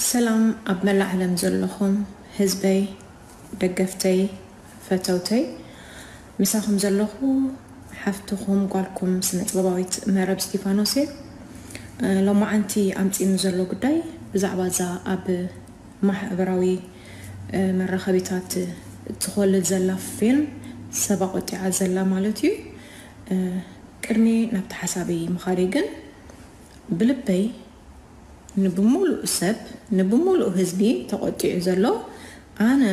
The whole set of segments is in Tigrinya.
ሰላም ኣብ መላእ ዓለም ዘለኹም ህዝበይ፣ ደገፍተይ፣ ፈተውተይ፣ ምሳኹም ዘለኹ ሓፍትኹም ጓልኩም ስነ-ጥበባዊት መረብ እስቲፋኖስ እየ። እ፣ ሎማዓንቲ ኣምጺእኒ ዘሎ ጉዳይ ብዛዕባ እዛ ኣብ ማሕበራዊ፣ እ፣ መራኸቢታት ትኾልል ዘላ ፊልም፣ ሰብ ኣቖጢዓ ዘላ ማለት እዩ። እ፣ ቅድሚ ናብቲ ሓሳበይ ምኻደይ ግን ብልበይ ንብሙሉእ ሰብ፣ ንብሙሉእ ህዝቢ ተቖጢዑ ዘሎ፣ ኣነ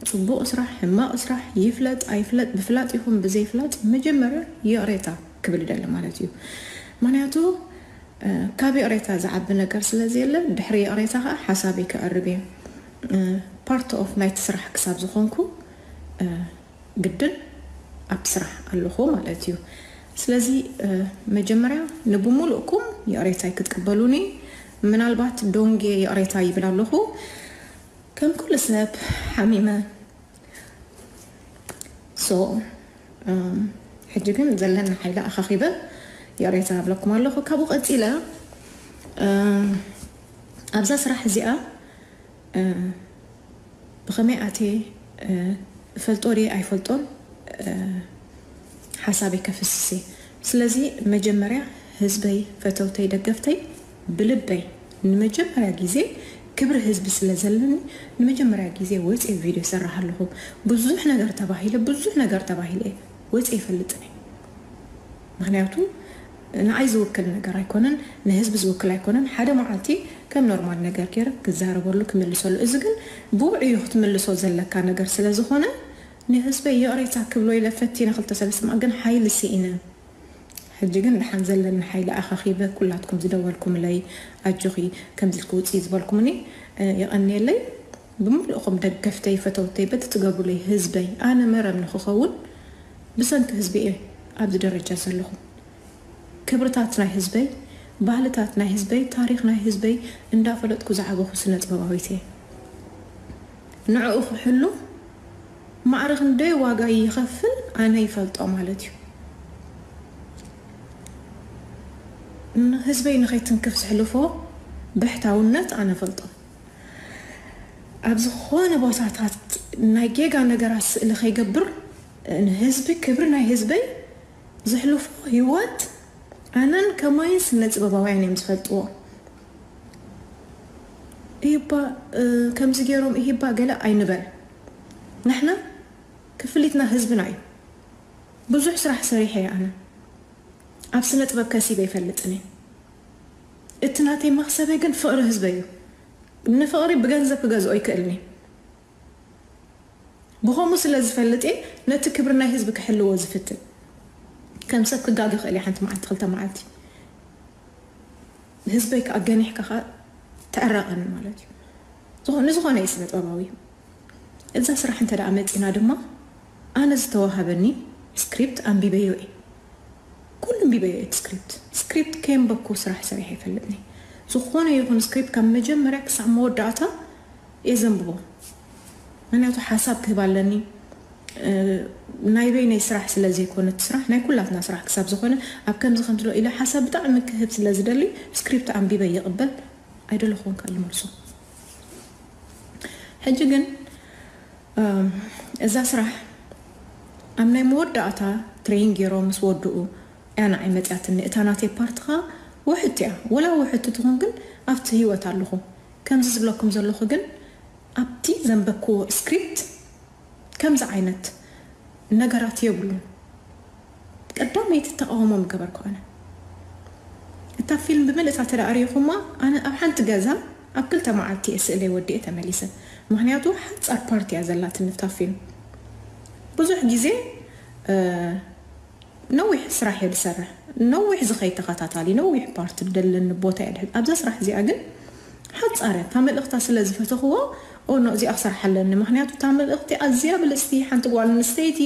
ጽቡቕ ስራሕ፣ ሕማቕ ስራሕ፣ ይፍለጥ ኣይፍለጥ፣ ብፍላጥ ይኹን ብዘይፍላጥ፣ መጀመርያ ይቕሬታ ክብል ይደሊ ማለት እዩ። ምኽንያቱ፣ እ፣ ካብ ይቕሬታ ዝዓቢ ነገር ስለ ዘየለ፣ ድሕሪ ይቕሬታ ኸኣ ሓሳበይ ከቕርብ እየ። እ፣ ፓርት ኦፍ ናይቲ ስራሕ ክሳብ ዝኾንኩ፣ እ፣ ግድን ኣብቲ ስራሕ ኣለኹ ማለት እዩ። ስለዚ፣ እ፣ መጀመርያ ንብሙሉእኩም ይቕሬታይ ክትቅበሉኒ፣ ምናልባት ዶንጌ ይቕሬታ ይብል ኣለኹ። ከም ኩሉ ሰብ ሓሚመ። ሶ፣ እም፣ ሕጂ ግን ዘለኒ ሓይሊ ኣኻኺበ ይቕሬታ እብለኩም ኣለኹ። ካብኡ ቀጺለ፣ እም፣ ኣብዛ ስራሕ እዚኣ፣ እ፣ ብኸመይ ኣትየ፣ እ፣ እፈልጦ ድየ ኣይፈልጦን፣ እ፣ ሓሳበይ ከፍስስ እየ። ስለዚ መጀመርያ ህዝበይ፣ ፈተውተይ፣ ደገፍተይ፣ ብልበይ ንመጀመርያ ግዜ ክብሪ ህዝቢ ስለ ዘለኒ ንመጀመርያ ግዜ ወፅየ ቪድዮ ይሰርሕ ኣለኹ። ብዙሕ ነገር ተባሂለ፣ ብዙሕ ነገር ተባሂለ እየ። ወፅየ ይፈልጥን እየ። ምኽንያቱ ንዓይ ዝውክል ነገር ኣይኮነን፣ ንህዝቢ ዝውክል ኣይኮነን። ሓደ መዓልቲ ከም ኖርማል ነገር ገይረ ክዛረበሉ ክምልሰሉ። እዚ ግን ብውዕዩ ክትምልሶ ዘለካ ነገር ስለ ዝኾነ ንህዝበይ ይቕሬታ ክብሎ ኢለ ፈቲነ ክልተ ሰለስተ መዓልቲ ግን ሓይሊ ስኢነ። ሕጂ ግን ደሓን ዘለኒ ሓይሊ ኣኻኺበ ኩላትኩም ዝደወልኩምለይ ኣጆኺ ከምዚ ኢልኪ ውፅኢ ዝበልኩምኒ፣ እ፣ የቐንየለይ። ብምሉእኹም ደገፍተይ፣ ፈተውተይ፣ በቲ ትገብሩለይ ህዝበይ፣ ኣነ መረብ ንኽኸውን ብሰንኪ ህዝቢ እየ ኣብዚ ደረጃ ዘለኹ። ክብርታት ናይ ህዝበይ፣ ባህልታት ናይ ህዝበይ፣ ታሪኽ ናይ ህዝበይ እንዳፈለጥኩ ዝዓበኹ ስነ ጥበባዊት እየ። ንዕኡ ክሕሉ ማዕረ ክንደይ ዋጋ ይኸፍል ኣነ ይፈልጦ ማለት እዩ። ንህዝበይ ንኸይትንክፍ ዝሕልፎ ብሕታውነት ኣነ ፈልጦ። ኣብ ዝኾነ ቦታታት ናይ ጌጋ ነገራት ስእሊ ከይገብር፣ ንህዝቢ፣ ክብሪ ናይ ህዝበይ ዝሕልፎ ህይወት ኣነን ከማይን ስነ ጥበባውያን እዮም ዝፈልጥዎ። ኢህባ፣ እ፣ ከምዚ ገይሮም ኢህባ ገለ ኣይንበል። ንሕና ክፍሊትና ህዝብና እዩ። ብዙሕ ስራሕ ሰሪሐ እየ ኣነ። ኣብ ስነ ጥበብ ከሲበ ይፈልጥን እየ። እቲ ናተይ መኽሰበይ ግን ፍቕሪ ህዝበይ እዩ። ንፍቕሪ ብገንዘብ ክገዝኦ ይክእልኒ። ብኸምኡ ስለ ዝፈልጥ እየ ነቲ ክብሪ ናይ ህዝቢ ክሕልዎ ዝፍትን። ከም ሰብ ክጋገ ክእል እየ ሓንቲ መዓልቲ፣ ክልተ መዓልቲ። ህዝበይ ከኣ ገኒሕካ ከኣ ተዕረቐኒ ማለት እዩ። ዝኾ-፣ ንዝኾነ እዩ ስነ ጥበባዊ። እዛ ስራሕ እንተ ደኣ መጺና ድማ ኣነ ዝተዋሃበኒ ስክሪፕት ኣንቢበዮ እየ። ኩሉ ኣንቢበዮ እየ እቲ ስክሪፕት። ስክሪፕት ከየንበብኩ ስራሕ ሰሪሐ ይፈልጥኒ። ዝኾነ ይኹን ስክሪፕት ካብ መጀመርያ ክሳብ መወዳእታ እየ ዘንብቦ። ምኽንያቱ ሓሳብ ክህብ ኣለኒ። እ፣ ናይ በይነይ ስራሕ ስለ ዘይኮነ እቲ ስራሕ ናይ ኩላትና ስራሕ ክሳብ ዝኾነ ኣብ ከምዚ ከምዚ ዶ ኢለ ሓሳብ ብጣዕሚ ክህብ ስለ ዝደሊ ስክሪፕት ኣንቢበ ይቕበል። ኣይደለኹን ከኣ ይመልሶ። ሕጂ ግን፣ እም፣ እዛ ስራሕ ኣብ ናይ መወዳእታ ትሬን ገይሮም ምስ ወድኡ እያ ንዓይ መጽያትኒ። እታ ናተይ ፓርት ኸኣ ውሕድቲ እያ። ወላ ውሕድቲ ትኹን ግን ኣብቲ ህይወት ኣለኹ። ከምዚ ዝብለኩም ዘለኹ ግን ኣብቲ ዘንበብክዎ ስክሪፕት ከምዚ ዓይነት ነገራት የብሉን። ቀዳመይቲ ተቃውሞ ምገበርኩ ኣነ። እታ ፊልም ብምልእታ ተደኣ ርኢኹማ፣ ኣነ ኣብ ሓንቲ ገዛ ኣብ ክልተ መዓልቲ እየ ስእለይ ወዲኤ ተመሊሰ። ምኽንያቱ ሓጻር ፓርት እያ ዘላትኒ እታ ፊልም። ብዙሕ ግዜ፣ እ፣ ነዊሕ ስራሕ እየ ዝሰርሕ። ነዊሕ ዝኸይድ ተኸታታሊ፣ ነዊሕ ፓርት ዝደለኒ ቦታ እየ ድሕዝ። ኣብዛ ስራሕ እዚኣ ግን ሓጻር እያ። እታ መልእኽታ ስለ ዝፈተኽዎ፣ ኦ፣ ኖ፣ እዚኣ ክሰርሓ ኣለኒ። ምኽንያቱ እታ መልእኽቲ ኣዝያ ብልጽቲ፣ ሓንቲ ጓል ኣንስተይቲ፣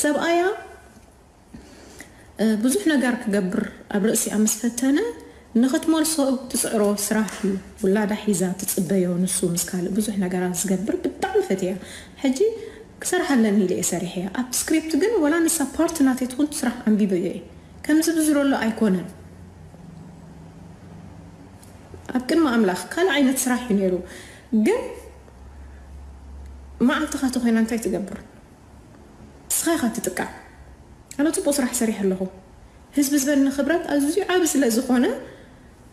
ሰብኣያ፣ እ፣ ብዙሕ ነገር ክገብር ኣብ ርእሲኣ ምስ ፈተነ፣ ንኽትመልሶ ትጽዕሮ ስራሕ እዩ። ውላዳ ሒዛ ትጽበዮ፣ ንሱ ምስ ካልእ ብዙሕ ነገራት ዝገብር ብጣዕሚ ፈትያ። ሕጂ ክሰርሓ ኣለኒ ኢለ እየ ሰሪሐያ። ኣብ ስክሪፕት ግን ወላ ንሳ ፓርት ናተይ ትኹን ስራሕ ኣንቢበዮ እየ። ከምዚ ብዝረሎ ኣይኮነን። ኣብ ቅድሚ ኣምላኽ ካልእ ዓይነት ስራሕ እዩ ነይሩ። ግን መዓልትኻ ተኾይና እንታይ ትገብር? ንስኻ ኢኻ ትጥቃዕ። ኣነ ጽቡቕ ስራሕ ሰሪሐ ኣለኹ። ህዝቢ ዝበኒ ክብረት ኣዝዩ ዓቢ ስለ ዝኾነ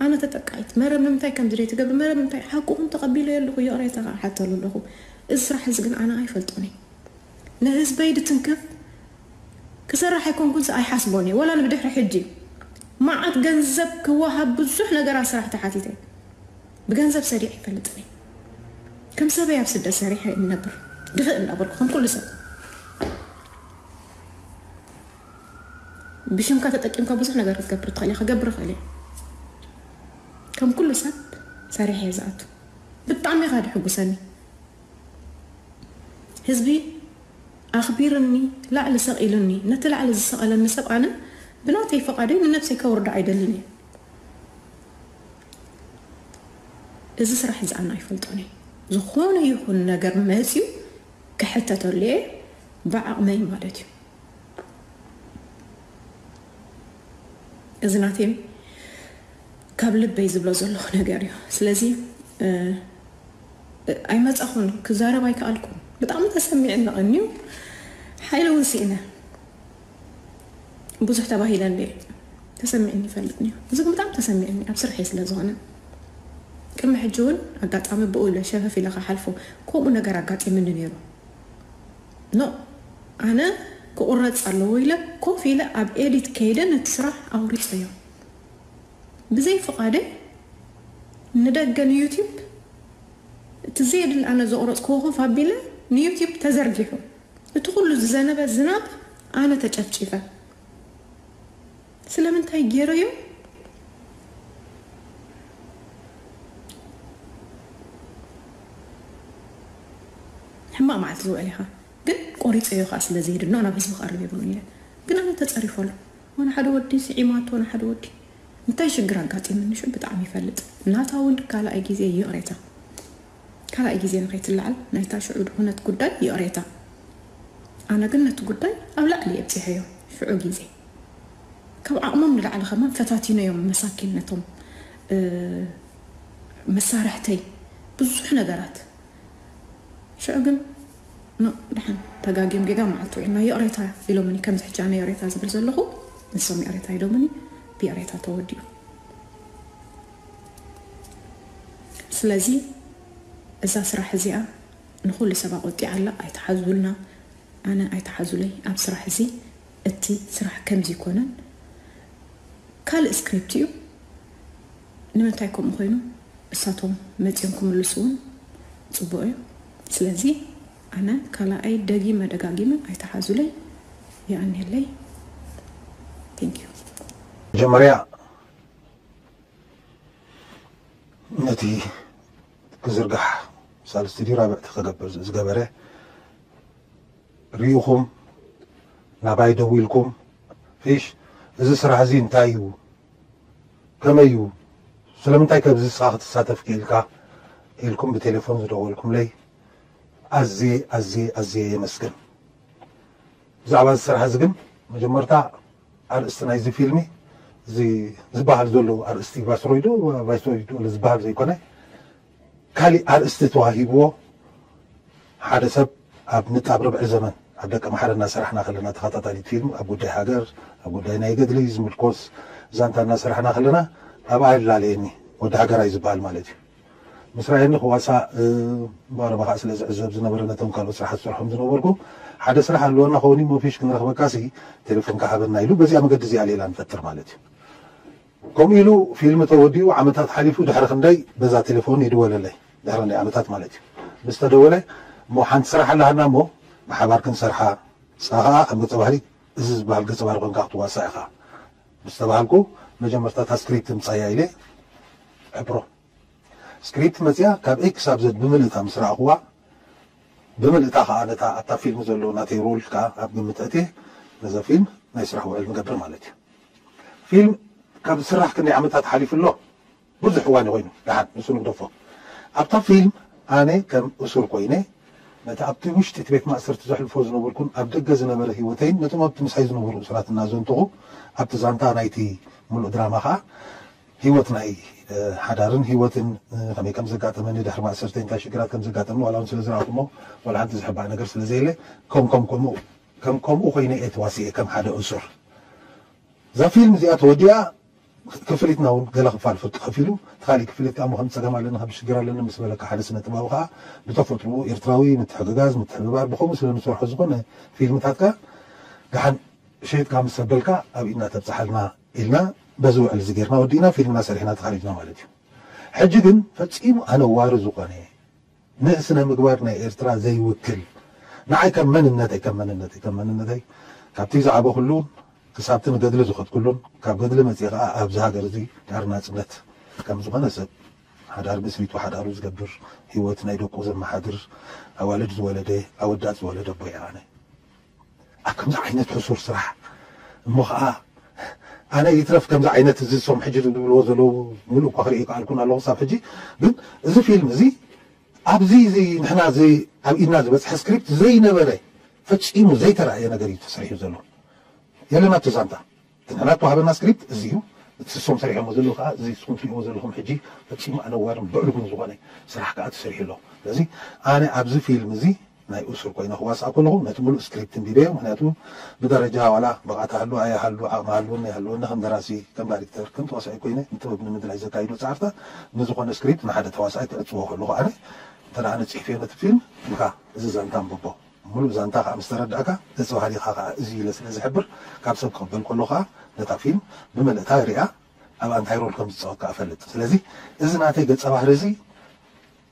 ኣነ ተጠቃዒት። መረብ ንምንታይ ከምዚ ደይ ትገብር? መረብ ንምንታይ? ሓቁኹም ተቐቢለዮ ኣለኹ፣ ይቕሬታ ከዓ ሓተሉ ኣለኹ። እዚ ስራሕ እዚ ግን ኣነ ኣይፈልጦን እየ። ንህዝበይ ድትንክፍ ክሰርሕ ኣይኮንኩን፣ ኣይሓስቦን እየ። ወላ ንብድሕሪ ሕጂ መዓት ገንዘብ ክወሃብ ብዙሕ ነገራት ስራሕ ተሓቲተ። ብገንዘብ ሰሪሕ ይፈልጥኒ። ከም ሰበይ ኣብ ስደት ሰሪሐ እነብር ድኽእ እንዳበልኩ ከም ኩሉ ሰብ ብሽምካ ተጠቂምካ ብዙሕ ነገር ክትገብር ትኽእል እየ። ክገብር እኽእል እየ። ከም ኩሉ ሰብ ሰሪሐ እየ ዝኣቱ። ብጣዕሚ ኢኻ ድሕጉሰኒ። ህዝቢ ኣኽቢርኒ፣ ላዕሊ ሰቒሉኒ። ነቲ ላዕሊ ዝሰቐለኒ ሰብ ኣነ ብናተይ ፍቓደይ ንነብሰይ ከውርዳ ኣይደልን እየ። እዚ ስራሕ እዚ ኣነ ኣይፈልጦን እየ። ዝኾነ ይኹን ነገር መፅዩ ክሕተተሉ እየ፣ ብዓቕመይ ማለት እዩ። እዚ ናተይ ካብ ልበይ ዝብሎ ዘለኹ ነገር እዩ። ስለዚ እ፣ ኣይመጻኹን፣ ክዛረብ ኣይከኣልኩን። ብጣዕሚ ተሰሚዕኒ ቀንዩ፣ ሓይሊ እውን ስኢነ። ብዙሕ ተባሂለ እንደ ተሰሚዕኒ ይፈልጥኒ እዩ። እዚ ግን ብጣዕሚ ተሰሚዕኒ ኣብ ስርሐይ ስለ ዝኾነ። ቅድሚ ሕጂ እውን ኣጋጣሚ ብኡ ኢለ ሸፈፍ ኢለ ክሓልፎ ከምኡ ነገር ኣጋጢምኒ ነይሩ። ኖ፣ ኣነ ክቑረጽ ኣለዎ ኢለ ኮፍ ኢለ ኣብ ኤዲት ከይደ ነቲ ስራሕ ኣውሪጸዮ። ብዘይ ፍቓደይ ንደገ ንዩቲዩብ እቲ ዘየድሊ ኣነ ዘቑረጽክዎ ኮፍ ኣቢለ ንዩቲዩብ ተዘርጊሑ። እቲ ኩሉ ዝዘነበ ዝናብ ኣነ ተጨፍጪፈ። ስለምንታይ ገይረዮ? ሕማቕ መዓልቲ ዝውዕል ኢኻ። ግን ቆሪጸዮ ከዓ ስለ ዘየድሎ ናብ ህዝቢ ክቐርብ የብሉን ኢለ። ግን ኣነ ተጸሪፎ ኣሎ። ወነ ሓደ ወዲ ስዒማቶ፣ ወነ ሓደ ወዲ እንታይ ሽግር ኣጋጢምኒ ሽዑ ብጣዕሚ ይፈልጥ። ናታ እውን ካልኣይ ግዜ ይቕሬታ። ካልኣይ ግዜ ንኸይትለዓል ናይታ ሽዑ ድኹነት ጉዳይ ይቕሬታ። ኣነ ግን ነቲ ጉዳይ ኣብ ላዕሊ የብጺሐዮ ሽዑ ግዜ። ካብ ዓቕሞም ንላዕሊ ከማን ፈታቲነዮም መሳኪን ነቶም፣ እ፣ መሳርሕተይ ብዙሕ ነገራት። ሽዑ ግን ኖ፣ ደሓን ተጋግዮም ጌጋ መዓልቲ ውዒልና ይቕሬታ ኢሎምኒ። ከምዚ ሕጂ ኣነ ይቕሬታ ዝብል ዘለኹ ንሶም ይቕሬታ ኢሎምኒ፣ ብይቕሬታ ተወዲኡ። ስለዚ እዛ ስራሕ እዚኣ ንኹሉ ሰብ ኣቖጢዓ ኣላ። ኣይትሓዙልና፣ ኣነ ኣይትሓዙለይ። ኣብ ስራሕ እዚ እቲ ስራሕ ከምዚ ይኮነን፣ ካልእ ስክሪፕት እዩ። ንምንታይ ከምኡ ኮይኑ እሳቶም መጺኦም ክምልሱ እውን ጽቡቕ እዩ። ስለዚ ኣነ ካልኣይ ደጊመ ደጋጊመ ኣይትሓዙለይ፣ የቐንየለይ። Thank you። መጀመርያ ነቲ ክዝርጋሕ ሳልስቲ ድዩ ራብዕቲ ክገብር ዝገበረ ርኢኹም ናባይ ደዊልኩም፣ ፊሽ፣ እዚ ስራሕ እዚ እንታይ እዩ? ከመይ እዩ? ስለምንታይ ከብዚ ንስኻ ክትሳተፍ ክኢልካ? ኢልኩም ብቴሌፎን ዝደወልኩምለይ ኣዝየ ኣዝየ ኣዝየ የመስግን። ብዛዕባ እዚ ስራሕ እዚ ግን መጀመርታ ኣርእስቲ ናይዚ ፊልሚ፣ እዚ ዝበሃል ዘሎ ኣርእስቲ ቫይስሮይ ዶ ቫይስሮይ ዶ ዝበሃል ዘይኮነ፣ ካሊእ ኣርእስቲ ተዋሂብዎ ሓደ ሰብ ኣብ ንጣብ ርብዒ ዘመን ኣብ ደቂ ኣምሓረ እናሰራሕና ከለና፣ ተኸታታሊት ፊልም ኣብ ጉዳይ ሃገር፣ ኣብ ጉዳይ ናይ ገድሊ ዝምልኮስ ዛንታ እናሰራሕና ከለና ኣብኣ ይላለየኒ። ወዲ ሃገራይ ዝበሃል ማለት እዩ። ምስ ረኣየኒ ክዋሳእ፣ እ፣ ባረባ ከዓ ስለ ዝዕዘብ ዝነበረ ነቶም ካልኦት ስራሓት ዝሰርሖም ዝነበርኩ፣ ሓደ ስራሕ ኣለወና ኸውን እሞ ፊሽ ክንረኽበካ ሲ ቴሌፎንካ ሃበና ኢሉ፣ በዚኣ መገዲ እዚኣ ሌላ ንፈጥር ማለት እዩ። ከምኡ ኢሉ ፊልም ተወዲኡ ዓመታት ሓሊፉ፣ ድሕሪ ክንደይ በዛ ቴሌፎን ይድወለለይ፣ ድሕሪ ክንደይ ዓመታት ማለት እዩ። ምስ ተደወለ፣ እሞ ሓንቲ ስራሕ ኣላሃና እሞ ብሓባር ክንሰርሓ፣ ንስኻ ከዓ ከም ገጸ ባህሪ፣ እዚ ዝበሃል ገጸ ባህሪ ኮንካ ክትዋሳእ ኢኻ ምስ ተባሃልኩ፣ መጀመርታ እታ ስክሪፕት ምጻያ ኢለ ሕብሮ። ስክሪፕት መጺኣ ካብ ኤ ክሳብ ዘድ ብምልእታ ምስ ረኣኽዋ፣ ብምልእታ ከዓ ነታ ኣብታ ፊልም ዘሎ ናተይ ሮል ከዓ ኣብ ግምት ኣእትየ ነዛ ፊልም ናይ ስራሕ ውዕል ንገብር ማለት እዩ። ፊልም ካብ ዝስራሕ ክንደይ ዓመታት ሓሊፉ ኣሎ፣ ብዙሕ እዋን እዩ ኮይኑ። ደሓን ንሱ ንግደፎ። ኣብታ ፊልም ኣነ ከም እሱር ኮይነ ነቲ ኣብቲ ውሽጢ እቲ ቤት ማእሰርቲ ዘሕልፎ ዝነበርኩን ኣብ ደገ ዝነበረ ህይወተይን ነቶም ኣብቲ ምሳይ ዝነበሩ እሱራት እናዘንተኹ ኣብቲ ዛንታ ናይቲ ምሉእ ድራማ ከዓ ህይወት ናይ ሓዳርን ህይወትን ከመይ ከም ዘጋጠመኒ፣ ድሕሪ ማእሰርቲ እንታይ ሽግራት ከም ዘጋጠመኒ ዋላ እውን ስለ ዝረኣኹሞ ዋላ ሓንቲ ዝሕባእ ነገር ስለ ዘየለ ከም ከም ከምኡ ከም ከምኡ ኮይነ እየ ተዋሲኤ ከም ሓደ እሱር። እዛ ፊልም እዚኣ ተወዲኣ ክፍሊትና እውን ገለ ክፋል ፍርቂ ከፊሉ እቲ ካሊእ ክፍሊት ከዓ ከም ፀገም ኣለኒ ከም ሽግር ኣለኒ ምስ በለካ ሓደ ስነ ጥበባዊ ከዓ ብተፈጥሮ ኤርትራዊ ምትሕግጋዝ ምትሕብባር ብከምኡ ስለ ንሰርሖ ዝኾነ ፊልምታትካ ደሓን ሸይጥካ ምስ ሰበልካ ኣብ ኢድና ተብፅሓልና ኢልና በዚ ውዕል እዚ ጌርና ወዲእና ፊልምና ሰሪሕና ተኻሊፍና ማለት እዩ። ሕጂ ግን ፈፂሙ ኣነዋሪ ዝኾነ ንስነ ምግባር ናይ ኤርትራ ዘይውክል ንዓይ ከም መንነተይ ከም መንነተይ ከም መንነተይ ካብቲ ዝዓበኹሉ ክሳብቲ ንገድሊ ዝኸድኩሉን ካብ ገድሊ መፅእ ከዓ ኣብዚ ሃገር እዚ ድሕሪ ናፅነት ከም ዝኾነ ሰብ ሓዳር ብስሪቱ ሓዳሩ ዝገብር ህይወት ናይ ደቁ ዘመሓድር ኣዋልድ ዝወለደ ኣወዳት ዝወለደ ኣቦ እየ ኣነ። ኣብ ከምዚ ዓይነት ሕሱር ስራሕ እሞ ከዓ ኣነ ይትረፍ ከምዚ ዓይነት እዚ ሶም ሕጂ ዝብልዎ ዘለዉ ሙሉእ እኳ ክርኢ ይከኣልኩን ኣለኹ ሳብ ሕጂ ግን እዚ ፊልም እዚ ኣብዚ እዚ ንሕና እዚ ኣብ ኢድና ዝበፅሐ ስክሪፕት ዘይነበረ ፈፂሙ ዘይተረኣየ ነገር እዩ ተሰሪሑ ዘሎ። የለን ኣብቲ ዛንታ እቲ ንሕና ተዋህበና ስክሪፕት እዚ እዩ። እቲ ንሶም ሰሪሖሞ ዘለዉ ከዓ እዚ ንስኹም ትሪእዎ ዘለኹም ሕጂ ፈፂሙ ኣነዋርን ብዕሉግን ዝኾነ ስራሕ ከዓ ተሰሪሑ ኣሎ። ስለዚ ኣነ ኣብዚ ፊልም እዚ ናይ እሱር ኮይነ ክዋሳእ ከለኹ ነቲ ሙሉእ ስክሪፕት እንቢበዮ። ምክንያቱ ብደረጃ ዋላ ብቕዓት ሃሉ ኣየሃሉ ዓቕሚ ሃልወኒ ኣይሃልወኒ ከም ደራሲ ከም ዳይሬክተር ከም ተዋሳኢ ኮይነ ንጥበብ ንምድላይ ዘካይዶ ፃዕርታት ንዝኾነ ስክሪፕት ንሓደ ተዋሳኢ ክዕፅዎ ከለኹ ኣነ እንተ ደኣ ኣነ ፅሒፈዮ ነቲ ፊልም እንካ እዚ ዛንታ ኣንብቦ ሙሉእ ዛንታ ከዓ ምስ ተረዳእካ ገፀ ባህሪኻ ከዓ እዚ ኢለ ስለ ዝሕብር ካብ ሰብ ክቕበል ከሎ ከዓ ነታ ፊልም ብመልእታ ሪኣ ኣብ ኣንታይ ሮል ከም ዝፃወት ከዓ እፈልጥ። ስለዚ እዚ ናተይ ገፀ ባህሪ እዚ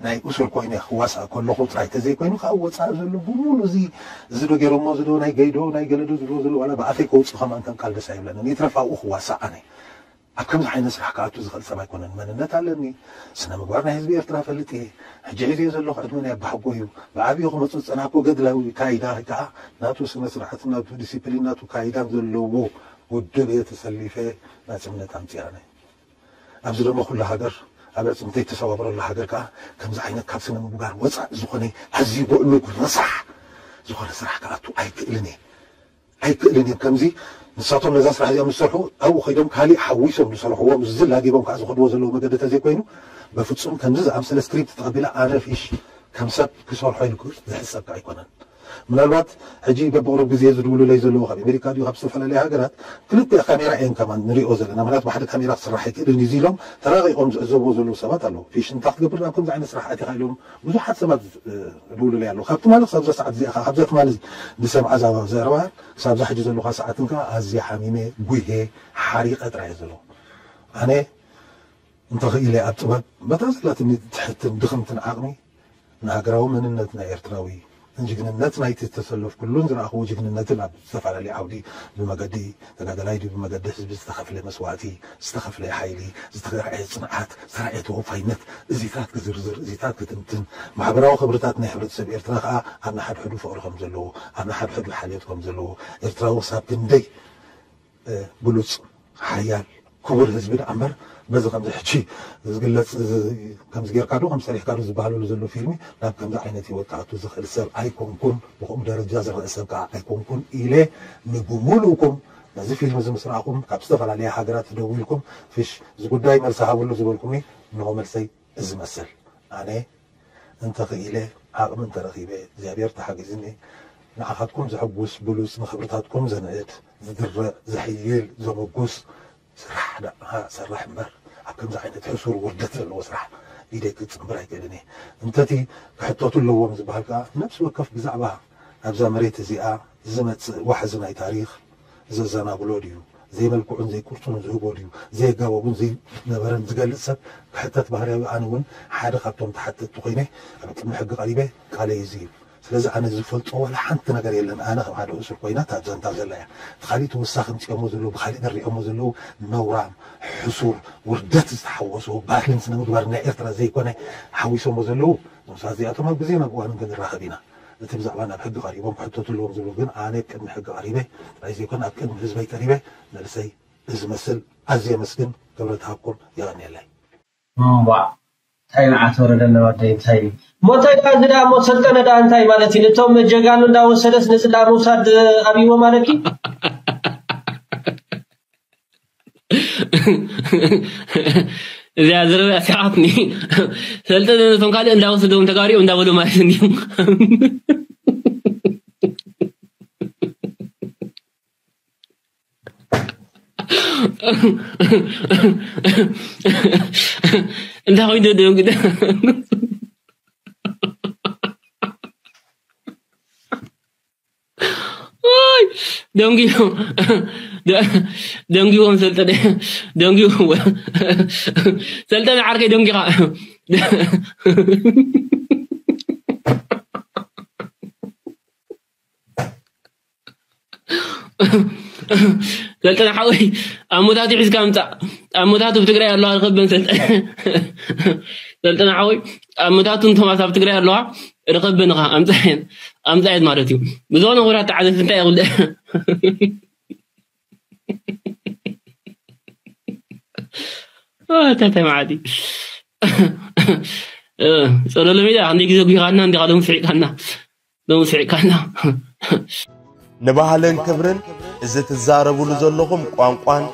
ናይ እሱር ኮይነ ክዋሳእ ከለኹ ጥራይ ተዘይኮይኑ ካብ ወፃኢ ዘሎ ብሙሉ እዚ እዚ ዶ ገይሮሞ እዚ ዶ ናይ ገይዶ ናይ ገለዶ ዝብሎ ዘሎ ዋላ ብኣፈይ ከውፅእ ከማን ከም ቃል ደስ ኣይብለንን ይትረፍ ኣብኡ ክዋሳእ ኣነ ኣብ ከምዚ ዓይነት ስራሕ ክኣቱ ዝኽእል ሰብ ኣይኮነን መንነት ኣለኒ ስነ ምግባር ናይ ህዝቢ ኤርትራ ፈልጥ እየ ሕጂ ሒዝዮ ዘለኹ ዕድመ ናይ ኣባሕጎ እዩ ብዓብዩ ክመፁ ዝፀናሕኩ ገድላዊ ካይዳ ከዓ ናቱ ስነ ስርዓትን ናቱ ዲሲፕሊን ናቱ ካይዳን ዘለዎ ውድብ እየ ተሰሊፈ ናፅነት ኣምፅእ ኣነ ኣብዚ ደሞ ኩላ ሃገር ኣብ ኣዕፅምተይ እተሰባብረላ ሃገር ከዓ ከምዚ ዓይነት ካብ ስነ ምግባር ወፃእ ዝኾነ ኣዝዩ ብዕሉግ ረሳሕ ዝኾነ ስራሕ ክኣቱ ኣይክእልን እየ ኣይክእልን እየ ከምዚ ንሳቶም ነዛ ስራሕ እዚኣ ምስ ሰርሑ ኣብኡ ከይዶም ካሊእ ሓዊሶም ዝሰርሕዎም ዝላጊቦም ከዓ ዝኸድዎ ዘለዉ መገዲ ተዘይኮይኑ በፍፁም ከምዚ ዝኣምሰለ ስክሪፕት ተቐቢለ ኣነ ፊሽ ከም ሰብ ክሰርሖ ኢሉ ዝሕሰብ ከዓ ኣይኮነን ምናልባት ሕጂ በብቕሩብ ግዜ ዝድውሉለይ ዘለዉ ካብ ኣሜሪካ ድዩ ካብ ዝተፈላለያ ሃገራት ክልተ ካሜራ እየን ከማን ንሪኦ ዘለና ምክንያቱ ብሓደ ካሜራ ክስራሕ ኣይክእልን እዩ ኢሎም ተራቂቆም ዝዕዘብዎ ዘለዉ ሰባት ኣለዉ ፊሽ እንታይ ክትገብር ናብ ከምዚ ዓይነት ስራሕ ኣቲኻ ኢሎም ብዙሓት ሰባት ዝድውሉለይ ኣለዉ ካብ ትማሊ ክሳብ እዛ ሰዓት እዚኣ ካብዛ ትማሊ ዝሰምዓ ዘረባ ክሳብ እዛ ሕጂ ዘለኻ ሰዓትን ከዓ ኣዝየ ሓሚመ ጉሄ ሓሪቀ ጥራይ እየ ዘለኹ ኣነ እንተኽኢለ ኣብ ጥበብ በታ ዘላትኒ ትሕትን ድኽምትን ዓቕሚ ንሃገራዊ መንነት ናይ ኤርትራዊ ንጅግንነት ናይቲ ዝተሰለፍኩሉን ዝረኣኽዎ ጅግንነትን ኣብ ዝተፈላለየ ዓውዲ ብመገዲ ተጋደላይ ድዩ ብመገዲ ህዝቢ ዝተኸፍለ መስዋእቲ ዝተኸፍለ ሓይሊ ዝተረኣየ ፅንዓት ዝተረኣየ ተወፋይነት እዚታት ክዝርዝር እዚታት ክትንትን ማሕበራዊ ክብርታት ናይ ሕብረተሰብ ኤርትራ ከዓ ኣብ ንሓድሕዱ ፍቕሪ ከም ዘለዎ ኣብ ንሓድሕዱ ሓልዮት ከም ዘለዎ ኤርትራዊ ክሳብ ክንደይ ብሉፅ ሓያል ክቡር ህዝቢ ደኣ እምበር በዚ ከምዚ ሕጂ ዝግለፅ ከምዚ ጌርካ ዶ ከም ሰሪሕካ ዶ ዝበሃለሉ ዘሎ ፊልሚ ናብ ከምዚ ዓይነት ህይወት ክኣቱ ዝኽእል ሰብ ኣይኮንኩን ብከምኡ ደረጃ ዝረአ ሰብ ከዓ ኣይኮንኩን ኢለ ንብሙሉእኩም ነዚ ፊልም እዚ ምስ ረኣኹም ካብ ዝተፈላለያ ሃገራት ደዊልኩም ፍሽ እዚ ጉዳይ መልሲ ሃብሉ ዝበልኩሚ እንሆ መልሰይ እዚ መስል ኣነ እንተኽኢለ ዓቕሚ እንተረኺበ እግዚኣብሔር ተሓጊዝኒ ንዓኻትኩም ዘሐጉስ ብሉፅ ንኽብርታትኩም ዘንእድ ዝድረዕ ዘሕይል ዘመጉስ ስራሕ ደኣ ሰራሕ እምበር ኣብ ከምዚ ዓይነት ሕሱር ውርደት ዘለዎ ስራሕ ኢደይ ክፅምብር ኣይክእልን እየ እንተቲ ክሕተቱ ኣለዎም ዝበሃል ከዓ ነብሲ ወከፍ ብዛዕባ ኣብዛ መሬት እዚኣ ዝመፅእ ዋሕዚ ናይ ታሪኽ ዘዘናብሎ ድዩ ዘይመልክዑን ዘይቅርፁን ዝህቦ ድዩ ዘየጋበቡን ዘይነበረን ዝገልፅ ሰብ ክሕተት ባህርያዊ ኣነ እውን ሓደ ካብቶም ተሓተትቲ ኮይነ ኣብ ቅድሚ ሕጊ ቀሪበ ቃለይ እዚ እዩ ስለዚ ኣነ ዝፈልጦ ዋላ ሓንቲ ነገር የለን ኣነ ከም ሓደ እሱር ኮይና እታ ዛንታ ዘላ እያ እቲ ካሊእ ተወሳኺ ምፅኦሞ ዘለዉ ብካሊእ ደሪዖሞ ዘለዉ ነውራም ሕሱር ውርደት ዝተሓወሶ ባህልን ስነ ምግባር ናይ ኤርትራ ዘይኮነ ሓዊሶሞ ዘለዉ እዞም ሰባት እዚኣቶም ኣብ ግዜን ኣብ እዋንን ክንራኸብ ኢና እቲ ብዛዕባ ናብ ሕጊ ቀሪቦም ክሕተቱ ኣለዎም ዝብሉ ግን ኣነ ቅድሚ ሕጊ ቀሪበ ጥራይ ዘይኮነ ኣብ ቅድሚ ህዝበይ ቀሪበ መልሰይ እዚ መስል ኣዝየ የመስግን ክብረት ሃብኩም የቐንየለይ። እምቧእ እንታይ መዓት ወረደና ወደይ እንታይ እዩ እሞ እንታይ ደኣ እዚ ደኣ እሞ ሰልጠነ ደኣ እንታይ ማለት እዩ ነቶም ጀጋኑ እንዳወሰደስ ነዚ ደኣ ምውሳድ ኣብይዎ ማለት እዩ እዚኣ ዝረብያ ስሓትኒ። ሰልጠነ ነቶም ካልእ እንዳወሰዶም ተጋሪኦም እንዳበሉ ማለት እንዲዮም። እንታይ ኮይኑ ደደንግደ? ኦይ፣ ደንጊ-፣ ደ-፣ ደንጊዎም ሰልጠነ፣ ደንጊዎም። ሰልጠነ ዓርከይ ደንጊኻ። ሰልጠነ ሓወይ፣ ኣሞታቱ ሒዝካ ምጻእ። ኣሞታቱ ብትግራይ ኣለዋ፣ ርኸበን ሰልጠነ። ሰልጠነ ሓወይ፣ ኣሞታቱ እንቶም ኣብ ትግራይ ኣለዋ፣ ርኸበን ኢኻ፣ ኣምጻየን፣ ኣምጻየን ማለት እዩ። ብዝኾነ ኩራት ተዓዘብቲ እንታይ ይኹን። ኦ፣ ተተ መዓዲ። እ፣ ጸለሎ ሜዳ፣ ክንደይ ግዜ ጉሂኻና፣ እንዲኻ ሎም ስሒቃና። ሎም ስሒቃና። ንባህልን ክብርን እዚ ትዛረቡሉ ዘለኹም ቋንቋን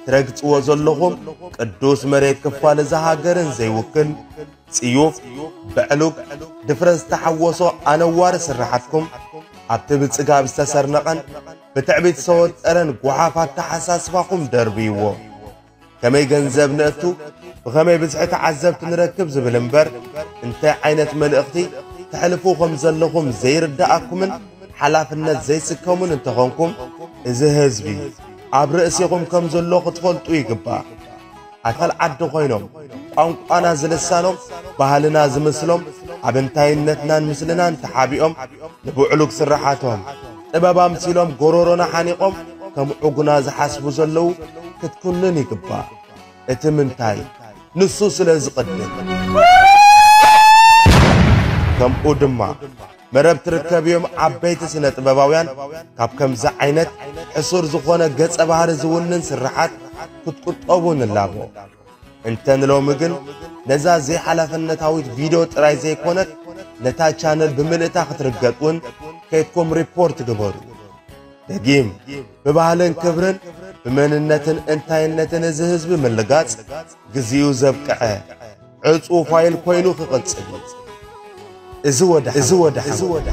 ትረግጽዎ ዘለኹም ቅዱስ መሬት ክፋል እዛ ሃገርን ዘይውክል ጽዩፍ፣ ብዕሉግ፣ ድፍረት ዝተሓወሶ ኣነዋሪ ስርሓትኩም ኣብቲ ብጽጋብ ዝተሰርነቐን ብትዕቢት ዝተወጠረን ጓሓፍ ኣተሓሳስባኹም ደርብይዎ። ከመይ ገንዘብ ነእቱ፣ ብኸመይ ብዝሒ ተዓዘብቲ ንረክብ ዝብል እምበር፣ እንታይ ዓይነት መልእኽቲ ተሕልፉ ከም ዘለኹም ዘይርድኣኩምን ሓላፍነት ዘይስከሙን እንተኾንኩም፣ እዚ ህዝቢ ኣብ ርእሲኹም ከም ዘሎ ክትፈልጡ ይግባእ። ኣካል ዓዲ ኮይኖም፣ ቋንቋና ዝልሳኖም፣ ባህልና ዝምስሎም፣ ኣብ እንታይነትናን ምስልናን ተሓቢኦም፣ ንብዕሉግ ስርሓቶም ጥበብ ኣምሲሎም ጎሮሮና ሓኒቖም ከም ዕጉና ዝሓስቡ ዘለዉ ክትኩንን ይግባእ። እቲ ምንታይ ንሱ ስለ ዝቕድም። ከምኡ ድማ መረብ ትርከብዮም ዓበይቲ ስነ ጥበባውያን ካብ ከምዚ ዓይነት ሕሱር ዝኾነ ገጸ ባህሪ ዝውንን ስርሓት ክትቁጠቡ ንላቦ። እንተ ንሎሚ ግን ነዛ ዘይሓላፍነታዊት ቪድዮ ጥራይ ዘይኮነት፣ ነታ ቻነል ብምልእታ ክትርገጥ እውን ከይድኩም ሪፖርት ግበሩ። ደጊም፣ ብባህልን ክብርን ብመንነትን እንታይነትን እዚ ህዝቢ ምልጋጽ ግዜኡ ዘብቅዐ ዕጹው ፋይል ኮይኑ ክቕጽል እዩ። እዚ ወደ እዚ ወደ እዚ ወደ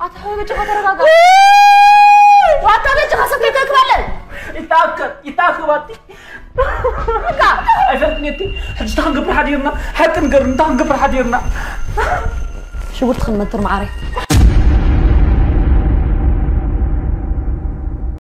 ኣታ በጃኻ ተረጋጋ። ዋታ በጃኻ ሰክት ክበለ። ይታከብ፣ ይታከብ ኣቲ። በቃ። ኣይፈልጥን እየ እቲ። ሕጂ እንታይ ክንገብር ሓዲርና? ሓቂ ንገር፣ እንታይ ክንገብር ሓዲርና? ሽጉርቲ ክንመትር መዓረይ።